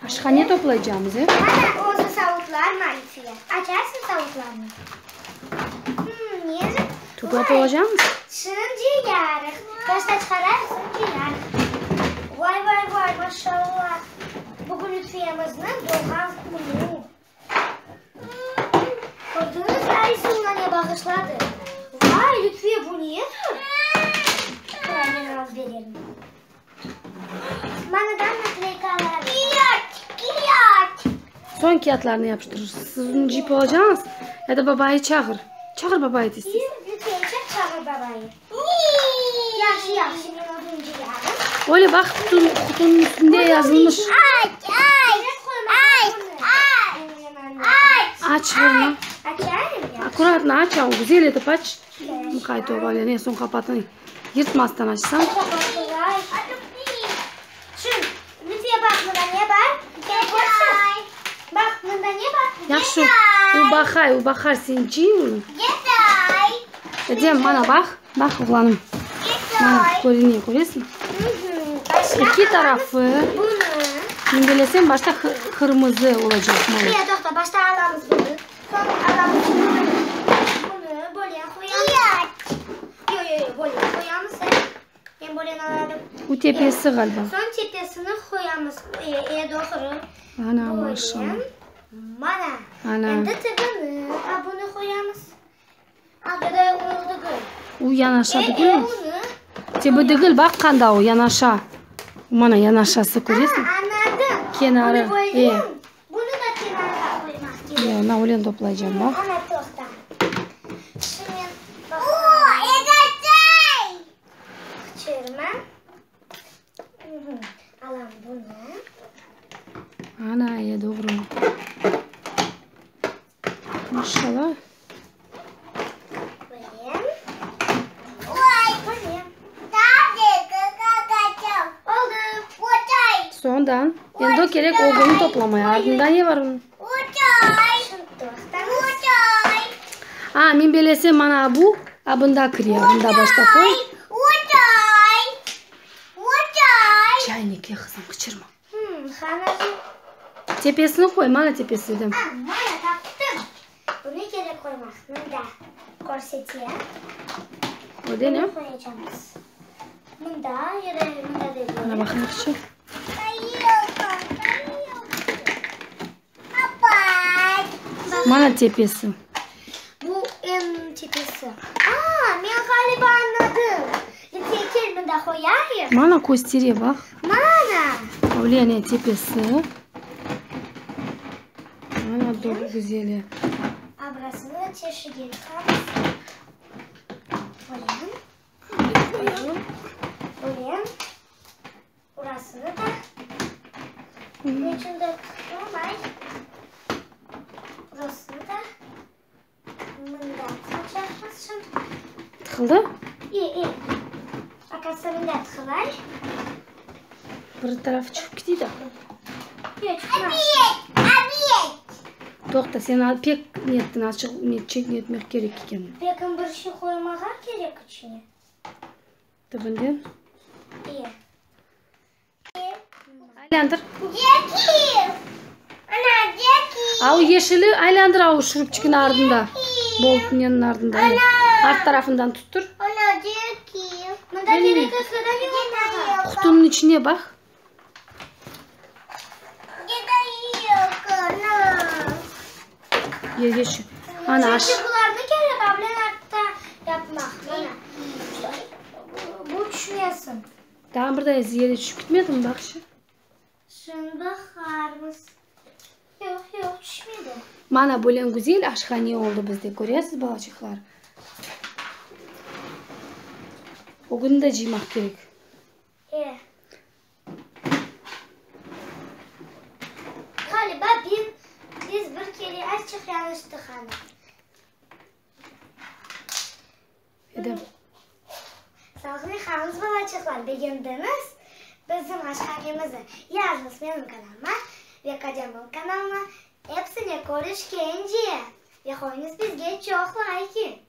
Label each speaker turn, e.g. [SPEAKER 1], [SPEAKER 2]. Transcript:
[SPEAKER 1] Aşhane toplaycamız, e?
[SPEAKER 2] Mana, özü savutlar, Malifiye. Açarsıñ savutlarnı. Hmm, ne?
[SPEAKER 1] Toplap olacamız?
[SPEAKER 2] Şimdi yarıq. Başta çıqararıq, soñ cıyarıq. Vay, vay, vay, maşallah. Bugün Lütfiyemizniñ doğğan künü. Kördiñiz, Aysunğa ne bağışladı? Vay, Lütfiye, bu nedir? Tura, men alıp bererim. Manadan nakleykalar.
[SPEAKER 1] Soñ kâğıtlarnı yapıştırırsız. Siz onı cıyıp olacañız, ya da babayı çağır. Çağır babayı tez-tez.
[SPEAKER 2] Lütfiye, çağır babayı. Yahşı, yahşı, men onı cıyarım.
[SPEAKER 1] Öyle baq, qutunıñ üstünde yazılmış. Aç bunı. Akkuratno aç, a, güzel etip aç. Muqayt ol, Alena, soñ qapatın. Yırtmastan açsañ. Yahşı, o baqay, o baqar, sen cıy onı. Edem, mana baq, baq, oğlanım. Mana, körüne, köresiñ? Eki tarafı, men bilesem, başta qırmızı olacaq, mana. Bu tepesi ğaliba. Ana, maşallah. Ana. U yanaşa degilmi? Tebi degil, baq qanda o, yanaşa. Mana, yanaşası, köresiñ? Kenarı, e.
[SPEAKER 2] Bunı da kenarğa qoymaq kerek.
[SPEAKER 1] Ya, na ölen toplaycam, baq.
[SPEAKER 2] Ana, toqta. Şimdi men Çırma. Alam bunı.
[SPEAKER 1] Ana, e, doğru. Maşallah. Soñdan, endi o kerek ögüni toplamaya, ardında ne var onıñ? A, men belesem, mana bu, a bunda kire, bunda başta qoy. Çaynikke, qızım, qıçırma. Tepesini qoy, mana tepesi de.
[SPEAKER 2] Mana taptım. Bunı kerek qoymaq. Mında körseteyim.
[SPEAKER 1] Öyle ne?
[SPEAKER 2] Bunı qoyacağımız. Mında ya da mında da
[SPEAKER 1] Ana baqayıqçı. Mana tepesi.
[SPEAKER 2] Bu eñ tepesi. Aa, men ğaliba añladım. Lütfen kel mında qoyayıq.
[SPEAKER 1] Mana köstere, baq.
[SPEAKER 2] Mana.
[SPEAKER 1] Öyle ne tepesi. Mana doğru güzeli.
[SPEAKER 2] Abrasını teşige tıqamız. Qoyayım. Qoyayım. Burasını da. Niçün de tıqılmay. Burasını da. Mında tıqacaqmız şimdi.
[SPEAKER 1] Tıqıldı?
[SPEAKER 2] İyi, iyi. Akası mında tıqılay.
[SPEAKER 1] Bir tarafı çıqıp ketey de.
[SPEAKER 2] Yoq, çıqmaz.
[SPEAKER 1] Toqta, sen pek ne ettiñ, azçıq ne çek ne etmek kerek eken.
[SPEAKER 2] Belkim bir şey qoymağa kerek içine.
[SPEAKER 1] Tübünden.
[SPEAKER 2] İyi.
[SPEAKER 1] Aylandır. A o yeşili aylandır a o şurupçikniñ ardında. Boltneniñ ardında. Art tarafından tuttur. Qutunıñ içine baq. Yerge şu. Ana aş.
[SPEAKER 2] Çünki bularnı kerek ablen artta yapmaq. Mana. Bu tüşmesin.
[SPEAKER 1] Daa bir daa yere tüşip ketmedimi baqçı.
[SPEAKER 2] Şimdi baqarmız. Yoq, yoq, tüşmedi.
[SPEAKER 1] Mana böyle güzel aşhane oldı bizde, köresiz, balaçıqlar. Ögüni de cıymaq kerek.
[SPEAKER 2] E. Ğaliba biz bir kere azçıq yañlıştıq ana.
[SPEAKER 1] Edem.
[SPEAKER 2] Sağlıqnen qalıñız, balaçıqlar! Begendiñiz bizim aşhanemizni? Yazıñız menim kanalıma ve kocamnıñ kanalına. Epsine körüşkence! Ve qoyuñız bizge çoq layki!